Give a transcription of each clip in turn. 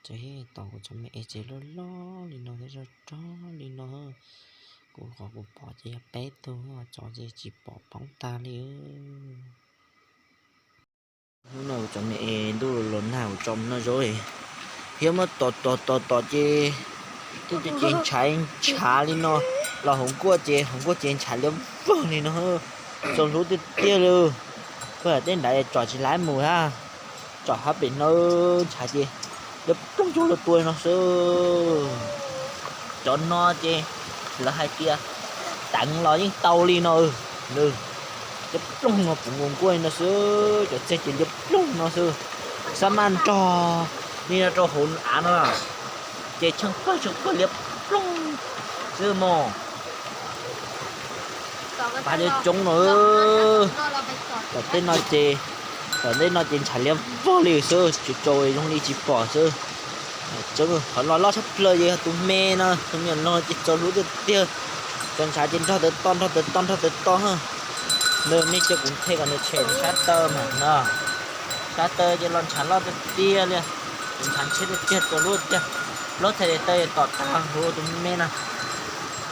Ces tos kuv cov me es ces loj loj li no thiab rog rog li no. Kuv qhov kuv pom ces yog peb tug, tsov ces tsis pom poob tag li. Hnub no kuv cov me es ntuj los nag kuv tso mus noj zaub, thiab muab tos tos tos tos ces twb ces ntshav ntshav li no, los hauv nkuaj ces hauv nkuaj ces ntshav liab vog li no, txaus hlub tiag tiag li. Koj tej nrad tsom tsis laib mus hab, tsom hab pem no ntshav ces liab ploog cuag luag tua no xwb. Cov no ces lawv hais tias teev los yeej tau li no, liab ploog no puv nkaus nkuaj li no xwb, cov txiag ces liab ploog no xwb. Xab maj nrog li no rau hauv av no, ces tsheej pawg tsheej pawg liab ploog xwb mog. Pab liab coob no. Tom tej no ces, tom tej no ces ntshav liab vog li xwb, tsis tsaus zoo li tsis pom xwb. Qhov los loj tshaj plaws ces yog tus me no, tus me no ces txaus hlub tiag tiag. Cov ntshav ces nrog tawv to nrog tawv to nrog tawv to. Nej cia kuv qhia kom nws tshem sab taw mas no. Sab taw ces los ntshav loj tiag tiag li, ntshav ntshiab tiag tiag txaus hlub tiag. Plaub txhais tes taw tom tag huv tus me no,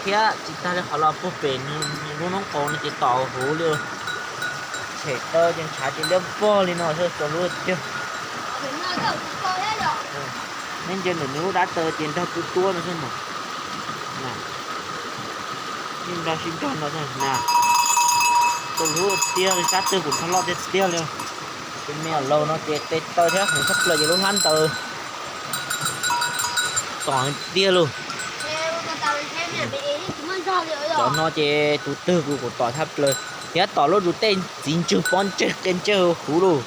thiab tsis tag li qhov los puag pem nws lub noob qaus no ces tom huv li. Tshem taw ces ntshav ces liab vog li no xwb txaus hlub tiag. Nej ntsia ntawm nws lub dab taw ces nrog tua tuab no xwb mas. Yeej nrog sib nrog no na. Txaus hlub tiag li, sab twg kuv nrog loj tiag tiag li. Tus me laus no ces tes taw thiab heev tshaj plaws ces lub hlab ntaws tom tiag lug. Cov no ces tus twg kuv kuv tom tshaj plaws thiab tom lub tus tej txiv ntswg pob ntseg qe ntseg huv lug.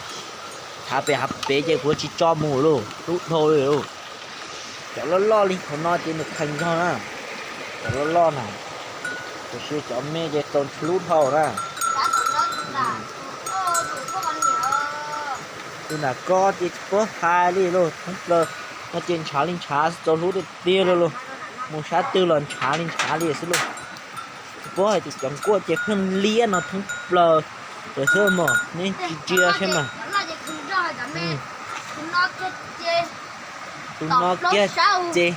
Thav pem hav pem ces kuv tsis tso mus lug, hlub dhau li lug. Cov loj loj li qhov no ces nws kheev zog na. Cov loj loj na, tiam sis cov me ces txaus hlub dhau na. Tus nram ko ces tsis paub hais li lug, thoob plaws no ces ntshav li ntshav, txaus hlub tiag tiag li lug. Mus sab twg los ntshav li ntshav li xwb lug. Tsis paub hais tias cov nkuaj ces pheej liab no thoob plaws lawm xwb mog, nej tsis ntsia saib mas. Tus no kiag ces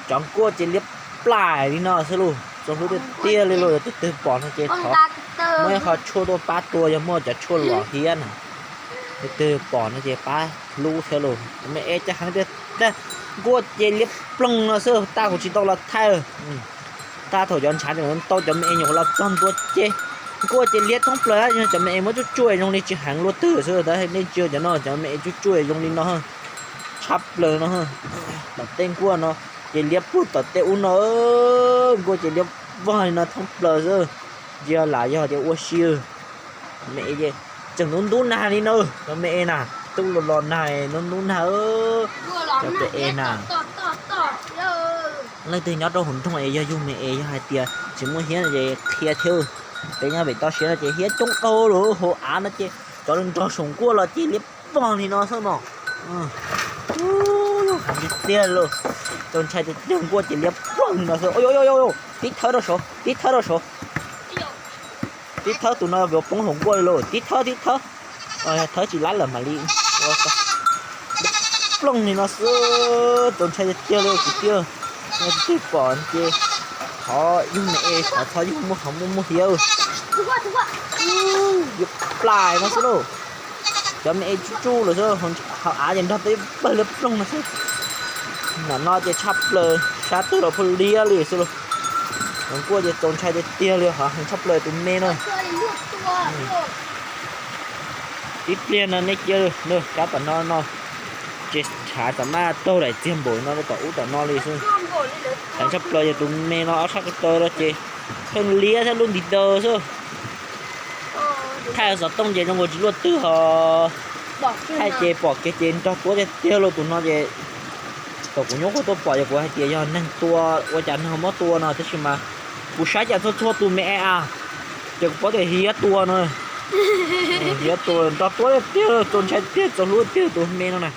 cov nkuaj ces liab plaim li no xwb lug, txaus hlub tiag tiag li lug. Yog tus twg pom no ces thov muab ib qho tshuaj tuaj pab tua, yog muaj cov tshuaj lom hiab na. Tus twg pom no ces pab hlub thiab lug. Cov me es caj heev tiag, nkuaj ces liab ploog no xwb, tab kuv tsis tau los thaij. Tab thaum cov ntshav tseem tau cov me es nyuam qhuav los txog ntua ces nkuaj ces liab thoob plaws, cov me es muab tsuj tsuj zoo li tsis heev luaj twg xwb. Nej ntsia cov no, cov me es tsuj tsuj zoo li no tshaj plaws no. Tom tej nkuaj no ces liab puag tom tej ub no, nkuaj ces liab vog li no thoob plaws xwb. Ntsia lam yog tias ua si. Me es tseem ntub ntub nag li na, cov me es na, ntuj los los nag ntub ntub nag. Cov pem es na, leej twg nyob rau hauv nroog es yog yug me es, yog hais tias tsis muaj hiab no ces qhia thiab. Peb nyob pem toj siab no ces hiab coob dhau lawm, hauv av no ces cov nrog saum nkuaj los ces liab vog li no xwb no. Tiag tiag li, txaus ntshai tiag tiag, nkuaj ces liab vog li no xwb. Tib thawb rau saud, tib thawb rau saud. Tib thawb, tus no yuav poob hauv nkuaj li lauj, tib thawb, tib thawb. Thawb tsis lab lawm mam li plooj li no xwb, txaus ntshai tiag tiag li kwv tij. Yog tus twg pom ces thov yug me es, thov txhob yug, muaj qhov muaj muaj hiab. Yuav plaim no xwb lauj. Cov me es tsuj tsuj lawm xwb, hauv av ces nrog tau ib pawg liab ploog no xwb. Ntawm no ces tshaj plaws, sab twg los pheej liab li xwb lauj. Cov nkuaj ces txaus ntshai tiag tiag li, qhov heev tshaj plaws tus me no. Tib pliag no nej cia, sab tom no no ces ntshav txam maj taug daim txiag npaum no rau tom ub tom no li xwb. Heev tshaj plaws yog tus me no, ob sab ko taw no ces pheej liab thiab lub ntiv taw xwb. Thaij xov tooj ces zoo nkaus tsis luaj twg ho, thaij ces pom kiag ces nrog tuab tiag tiag lauj. Tus no ces thaum kuv nyuam qhuav tuaj pom ces kuv hais tias yog neeg tua, ua cas neeg muab tua no, tab sis mas kuv saib cas txhua txhua tus me es a, ces kuv paub tias hiab tua no. Hiab tua nrog tuab tiag tiag, txaus ntshai tiag, txaus hlub tiag tus me no na.